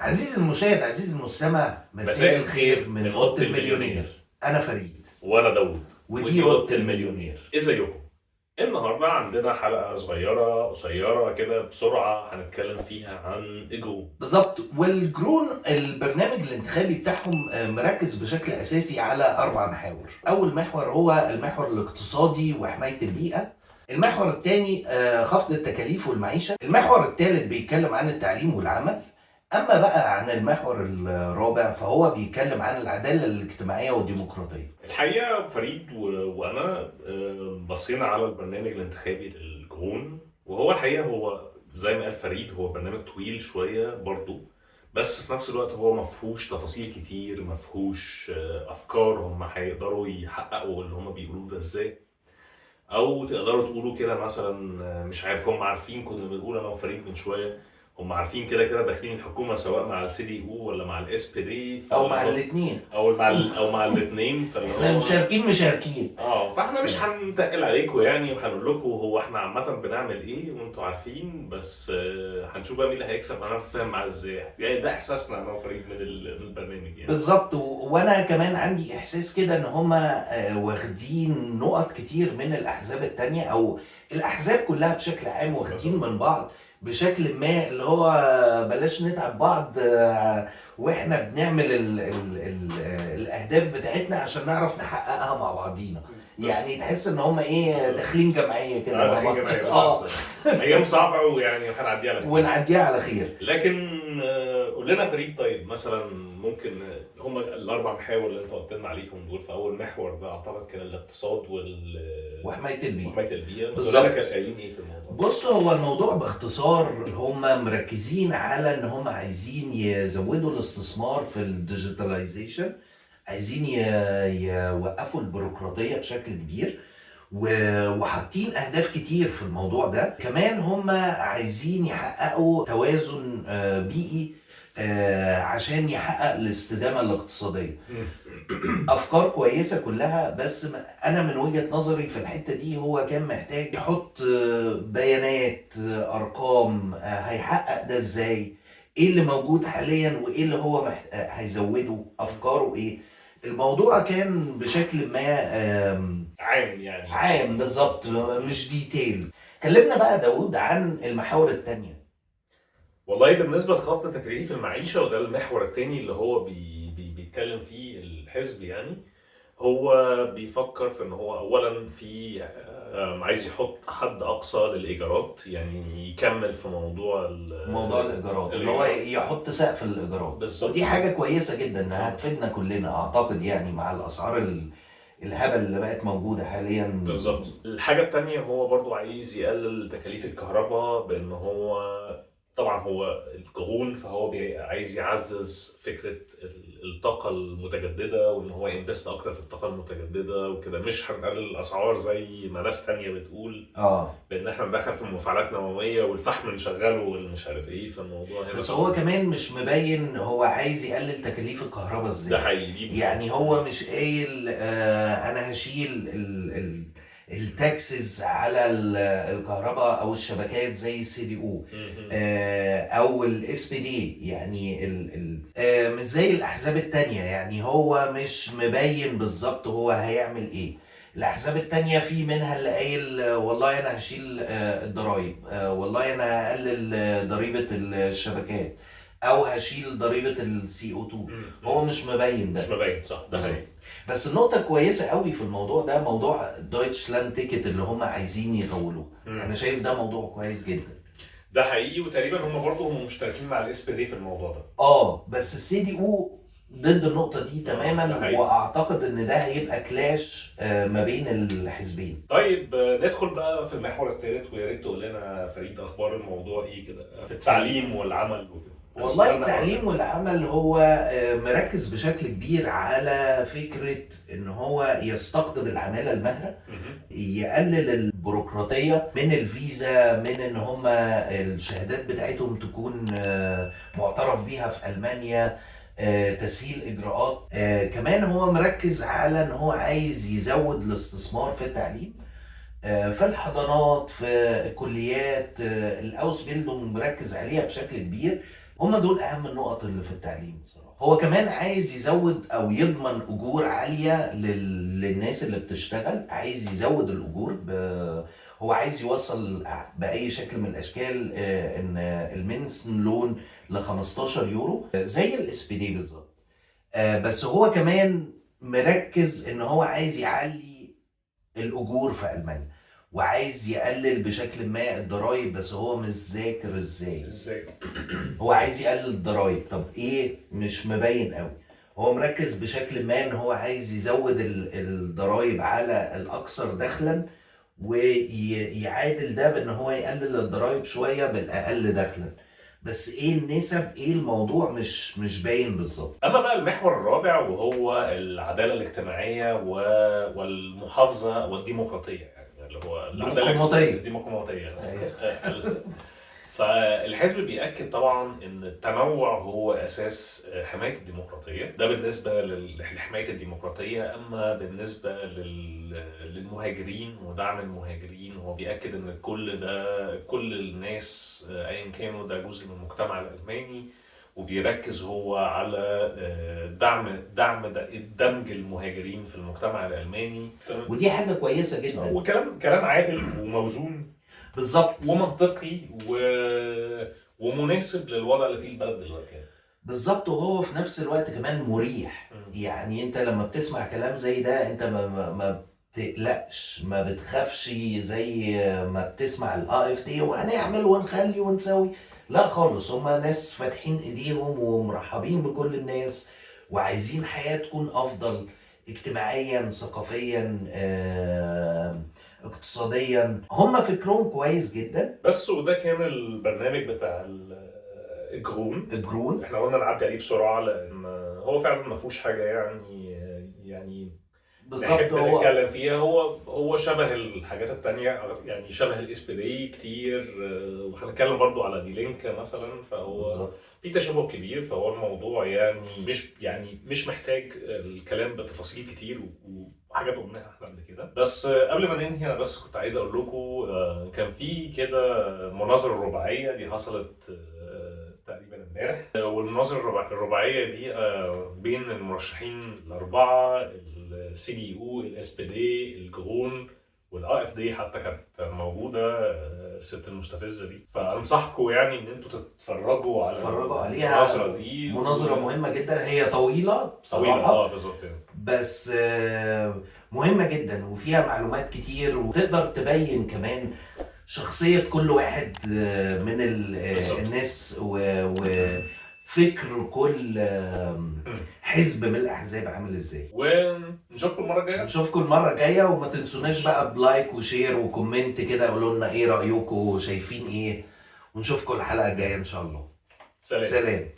عزيزي المشاهد، عزيزي المستمع، مساء مساء الخير من اوضة المليونير. انا فريد. وانا داوود. ودي اوضة المليونير. ازيكم؟ النهارده عندنا حلقة صغيرة قصيرة كده بسرعه، هنتكلم فيها عن الجرون. بالظبط. والجرون البرنامج الانتخابي بتاعهم مركز بشكل اساسي على اربع محاور. اول محور هو المحور الاقتصادي وحماية البيئه. المحور الثاني خفض التكاليف والمعيشه. المحور الثالث بيتكلم عن التعليم والعمل. اما بقى عن المحور الرابع فهو بيتكلم عن العدالة الاجتماعية والديمقراطيه. الحقيقة فريد وانا بصينا على البرنامج الانتخابي للجرون، وهو الحقيقة هو زي ما قال فريد هو برنامج طويل شوية برضو، بس في نفس الوقت هو ما فيهوش تفاصيل كتير، ما فيهوش افكار هم هيقدروا يحققوا اللي هم بيقولوه ده ازاي، او تقدروا تقولوا كده مثلا مش عارف، هم عارفين، كنا بنقول انا وفريد من شويه، هم عارفين كده كده داخلين الحكومة سواء مع ال CDU ولا مع ال SPD او مع الاثنين، او مع الاثنين. فاللي احنا هو مشاركين مشاركين. فاحنا مش هنتقل عليكم يعني، وهنقول لكم هو احنا عامة بنعمل ايه وانتوا عارفين، بس هنشوف بقى مين اللي هيكسب، هنعرف نفهم معاه ازاي. يعني ده احساسنا انا وفريد من البرنامج يعني. بالظبط. وانا كمان عندي احساس كده ان هما واخدين نقط كتير من الاحزاب التانية، او الاحزاب كلها بشكل عام واخدين من بعض بشكل ما، اللي هو بلاش نتعب بعض واحنا بنعمل ال ال ال الاهداف بتاعتنا عشان نعرف نحققها مع بعضينا. يعني تحس ان هما ايه، داخلين جمعية كده مع داخلين بعض. جمعية، بالظبط. ايام صعبة ويعني هنعديها على خير. ونعديها على خير. لكن قول لنا فريد، طيب مثلا ممكن هم الاربع محاور اللي انت قلت لنا عليهم دول، فاول محور ده اعتقد كان الاقتصاد وحماية البيئة. وحماية البيئة. بالظبط. دول كانوا قايلين ايه في الموضوع؟ بص، هو الموضوع باختصار هم مركزين على ان هم عايزين يزودوا الاستثمار في ال digitalization، عايزين يوقفوا البيروقراطية بشكل كبير، وحاطين اهداف كتير في الموضوع ده. كمان هم عايزين يحققوا توازن بيئي عشان يحقق الاستدامة الاقتصادية. افكار كويسة كلها، بس انا من وجهه نظري في الحتة دي هو كان محتاج يحط بيانات، ارقام، هيحقق ده ازاي، ايه اللي موجود حاليا وايه اللي هو هيزوده، افكاره ايه. الموضوع كان بشكل ما عام يعني. عام بالظبط، مش detail. كلمنا بقى داود عن المحاور التانية. والله بالنسبة لخفض تكاليف المعيشة، وده المحور التاني اللي هو بيتكلم فيه الحزب، يعني هو بيفكر في ان هو اولا في عايز يحط حد اقصى للايجارات، يعني يكمل في موضوع موضوع الايجارات اللي هو يحط سقف الايجارات. بالظبط. ودي حاجة كويسة جدا انها هتفيدنا كلنا اعتقد، يعني مع الاسعار الهبل اللي بقت موجودة حاليا. بالظبط. الحاجة التانية هو برضو عايز يقلل تكاليف الكهرباء، بان هو طبعا هو الجرون، فهو عايز يعزز فكرة الطاقة المتجددة، وان هو ي invest اكتر في الطاقة المتجددة وكده. مش هنقلل الاسعار زي ما ناس تانية بتقول، بان احنا ندخل في مفاعلات نووية والفحم نشغله والمش عارف ايه. فالموضوع هنا بس هو كمان مش مبين هو عايز يقلل تكاليف الكهرباء ازاي. ده حقيقي. يعني هو مش قايل انا هشيل ال taxes على الكهرباء او الشبكات زي ال CDU او ال SPD، يعني ال ال مش زي الاحزاب التانية. يعني هو مش مبين بالظبط هو هيعمل ايه. الاحزاب التانية في منها اللي قايل والله انا هشيل الضرايب، والله انا هقلل ضريبة الشبكات، او هشيل ضريبة ال CO2. هو مش مبين ده. مش مبين، صح، ده حقيقي. بس النقطة كويسة قوي في الموضوع ده، موضوع Deutschland Ticket اللي هم عايزين يطولوه. أنا شايف ده موضوع كويس جدا. ده حقيقي. وتقريبا هم برضه هم مشتركين مع ال SPD في الموضوع ده. بس ال CDU ضد النقطة دي تماما، وأعتقد إن ده هيبقى clash ما بين الحزبين. طيب ندخل بقى في المحور الثالث، ويا ريت تقول لنا فريد أخبار الموضوع إيه كده في التعليم والعمل وكده. والله التعليم والعمل هو مركز بشكل كبير على فكرة ان هو يستقطب العمالة الماهرة، يقلل البيروقراطية من الفيزا، من ان هم الشهادات بتاعتهم تكون معترف بيها في ألمانيا، تسهيل اجراءات. كمان هو مركز على ان هو عايز يزود الاستثمار في التعليم، في الحضانات، في الكليات، ال Ausbildung مركز عليها بشكل كبير. هم دول اهم النقط اللي في التعليم بصراحة. هو كمان عايز يزود او يضمن اجور عالية للناس اللي بتشتغل، عايز يزود الاجور هو عايز يوصل باي شكل من الاشكال ان ال Mindestlohn ل 15 يورو زي ال SPD بالظبط. بس هو كمان مركز ان هو عايز يعلي الاجور في المانيا، وعايز يقلل بشكل ما الضرايب، بس هو مش ذاكر ازاي. هو عايز يقلل الضرايب، طب ايه مش مبين قوي. هو مركز بشكل ما ان هو عايز يزود الضرايب على الاكثر دخلا، ويعادل ده بان هو يقلل الضرايب شوية بالاقل دخلا، بس ايه النسب ايه الموضوع مش باين بالظبط. اما بقى المحور الرابع وهو العدالة الاجتماعية والمحافظة والديمقراطية، يعني اللي هو العدالة الديمقراطية. فالحزب بيأكد طبعا ان التنوع هو اساس حماية الديمقراطية، ده بالنسبة لحماية الديمقراطية. اما بالنسبة للمهاجرين ودعم المهاجرين، هو بيأكد ان كل ده كل الناس ايا كانوا ده جزء من المجتمع الالماني، وبيركز هو على دعم دمج المهاجرين في المجتمع الالماني، ودي حاجة كويسة جدا، وكلام كلام عادل وموزون بالظبط ومنطقي ومناسب للوضع اللي فيه البلد دلوقتي بالظبط. وهو في نفس الوقت كمان مريح. يعني انت لما بتسمع كلام زي ده انت ما بتقلقش، ما بتخافش زي ما بتسمع ال AfD وهنعمل ونخلي ونسوي. لا خالص، هما ناس فاتحين ايديهم ومرحبين بكل الناس، وعايزين حياة تكون افضل اجتماعيا ثقافيا اقتصاديا. هم فكرهم كويس جدا. بس وده كان البرنامج بتاع ال Grünen. احنا قلنا نعدي عليه بسرعة لان هو فعلا ما فيهوش حاجة يعني بالظبط هو نتكلم فيها. هو شبه الحاجات التانية، يعني شبه ال SPD كتير، وهنتكلم برضو على Die Linke مثلا، فهو في تشابه كبير. فهو الموضوع يعني مش محتاج الكلام بتفاصيل كتير وحاجات قلناها احنا قبل كده. بس قبل ما ننهي انا بس كنت عايز اقول لكم كان في كده مناظرة رباعية دي حصلت تقريبا امبارح، والمناظرة الرباعية دي بين المرشحين الاربعة ال CDU ال SPD ال Grünen وال AfD حتى كانت موجودة الست المستفزه دي. فانصحكم يعني ان انتوا تتفرجوا عليها. المناظرة دي مناظرة مهمة جدا، هي طويلة بصراحة بالظبط يعني، بس مهمة جدا وفيها معلومات كتير، وتقدر تبين كمان شخصية كل واحد من الناس وفكر كل حزب من الأحزاب عامل ازاي. ونشوفكم المرة الجاية، نشوفكم المرة الجاية، وما تنسوناش بقى ب like و share و comment كده، قولوا لنا ايه رأيكم وشايفين ايه، ونشوفكم الحلقة الجاية ان شاء الله. سلام.